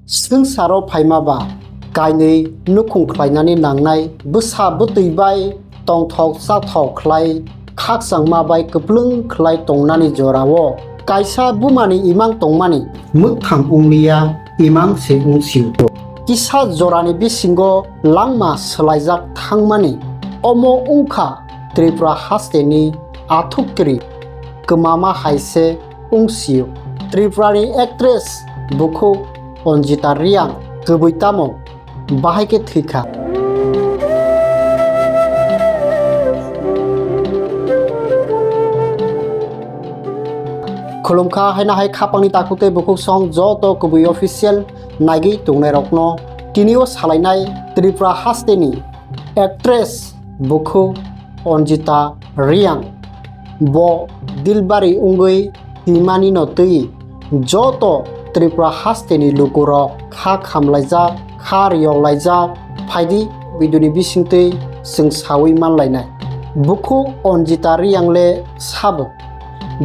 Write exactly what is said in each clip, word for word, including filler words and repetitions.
Swngcharo phaima ba kainwi nukhung khlainani nangnai, bwsa bwtwi bai tongthok chathok khlai khakchangma bai kwplwng khlai tongnani jorao kaisa bumani imang tongmani mwkthang wngliya, imang se wngsio. Kisa jorani bisingo langma swlaijak thangmani, omo wngkha Tripura hasteni athukiri kwmama hai se wngsio. Tripurani actress bukhuk Anjita Reang kwbwi tamo bahai khe thwi kha. Khulumkha haino hai khapangni takhuk tei bukhuk song joto kwbwi official naigwi tongnairokno. Tini o salainai Tripura hasteni actress bukhuk Anjita Reang. Bo dilbari wngwi twimanino twi joto Tripura hasteni lukurok kha khamlaijak, kha riyoklaijak. Phaidi video ni bisingtwi chwng sawi manlainai. Bukhuk Anjita Reang le sabo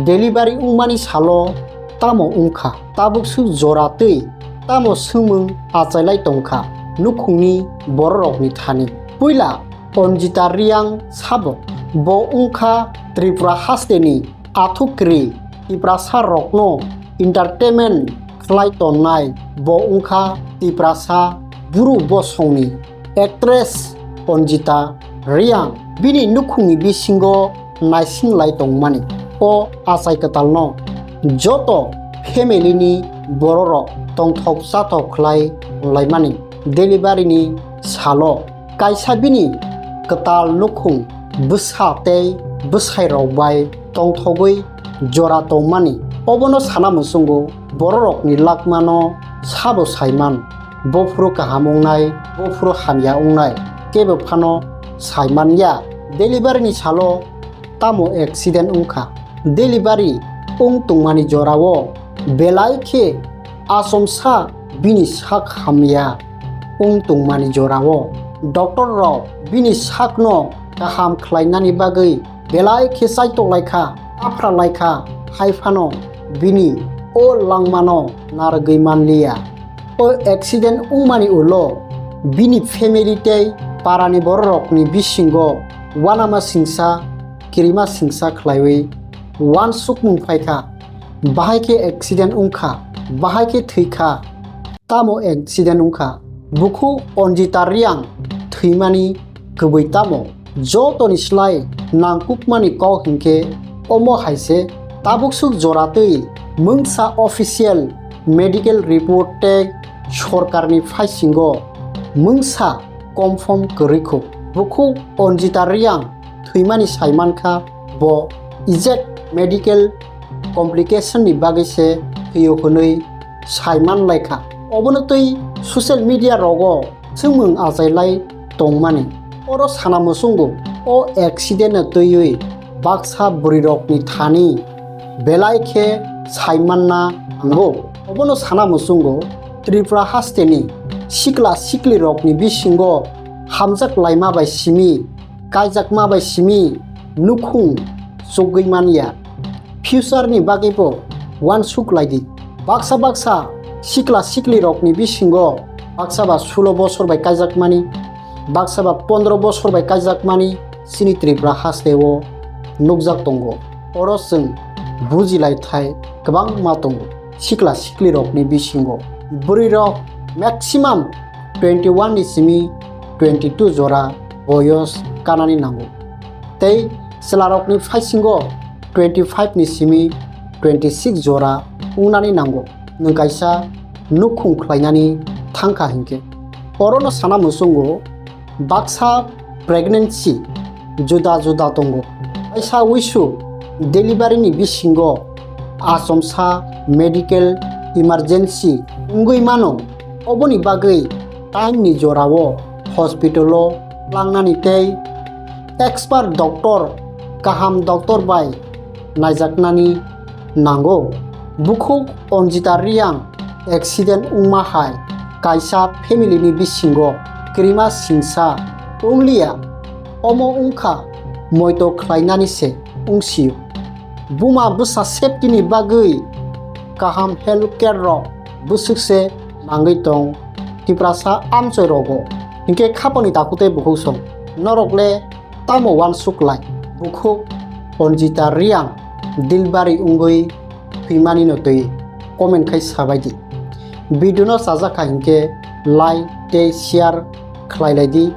delivery wngmani salo tamo wngkha, tabuk swk jora twi tamo swngmung achailai tongkha nukhungni bororokni thani. Puila Anjita Reang sabo, bo wngkha Tripura hasteni athukiri Tiprasa rokno entertainment khlai tonnai, bo wngkha Tiprasa buru bosongni actress Anjita Reang. Bini nukhungni bisingo naising lai tongmani o achai kwtalno joto family ni bororok tongthok chathok khlai laimani delivery ni salo. Kaisa bini kwtal nukhung bwsa tei bwsairok bai tongthogwi jora tongmani. Obono sana muchungo bororokni lakmano sabo saiman, bophuru kaham wngnai, bophuru hamya wngnai, kebo phano saiman ya. Delivery ni salo tamo accident wngkha. Delivery wng tongmani jorao belai khe achomsa bini sak hamya wng tongmani jorao doctor rok bini sakno kaham khlainani bagwi belai khe chaitok laikha, aphra laikha, hai phano bini o langmano narwgwi manliya. O accident wngmani ulo bini family tei parani bororokni bisingo uanama singsa, kirima singsa khlaiwi uansukmung phaikha. Bahai khe accident wngkha, bahai khe thwikha. Tamo accident wngkha? Bukhuk Anjita Reang thwimani kwbwi tamo? Jotoni slai nangkukmani kok hinkhe omo hai se, tabuk swk jora twi mungsa official medical report tei sorkarni phaisingo mungsa confirm kwrwi kho. Bukhuk Anjita Reang thwimani saimankha bo exact medical complication ni bagwi se thwio hwnwi saiman laikha. Obono twi social media rogo swngmung achailai tongmani. Oro sana muchungo o accident no twiwi baksa bwrwirokni thani belai khe saimanna nango. Obono sana muchungo Tripura hasteni sikla siklirokni bisingo hamjak laima bai simi, kaijakma bai simi nukhung chugwi manya. Future ni bagwi bo uansuk lai di. Baksa baksa sikla sikli rokni bisingo baksa ba sulo bosor bai kaijakmani, baksa ba pondro bosor bai kaijakmani chini Tripura haste o nukjak tongo. Oro chwng buji lai thai kwbangma tongo. Sikla sikli rokni bisingo bwrwi rok maximum twenty one ni simi twenty two jora boyos kanani nango. Tei chwlarokni phaisingo twenty five ni simi twenty six jora wngnani nango, nwng kaisa nukhung khlainani thangkha hinkhe. Orono sana muchungo baksa pregnancy juda juda tongo. Kaisa uisu delivery ni bisingo achomsa medical emergency wngwi mano, oboni bagwi time ni jorao hospital o tlangnani tei expert doctor, kaham doctor bai naijaknani nango. Bukhuk Anjita Reang accident wngma hai kaisa family ni bisingo kirima singsa wngliya, omo wngkha moito khlainani se wngsio. Buma bwsa safety ni bagwi kaham health care rok bwswk se nangwi tong Tiprasa amchoi rogo, hinkhe khaponi takhuk tei bukhuk song norok le tamo uansuk lai? Bukhuk Anjita Reang dilbari wngwi thwimani no twi comment khai sabai di. Video no chajak kha hinkhe like tei share khlai lai di.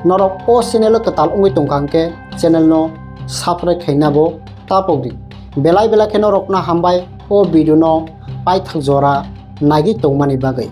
Norok o channel o kwtal wngwi tongkha hinkhe channel no subscribe khaina bo tapok di. Belai belai khe norok no hambai o video no paithak jora nagwi tongmani bagwi.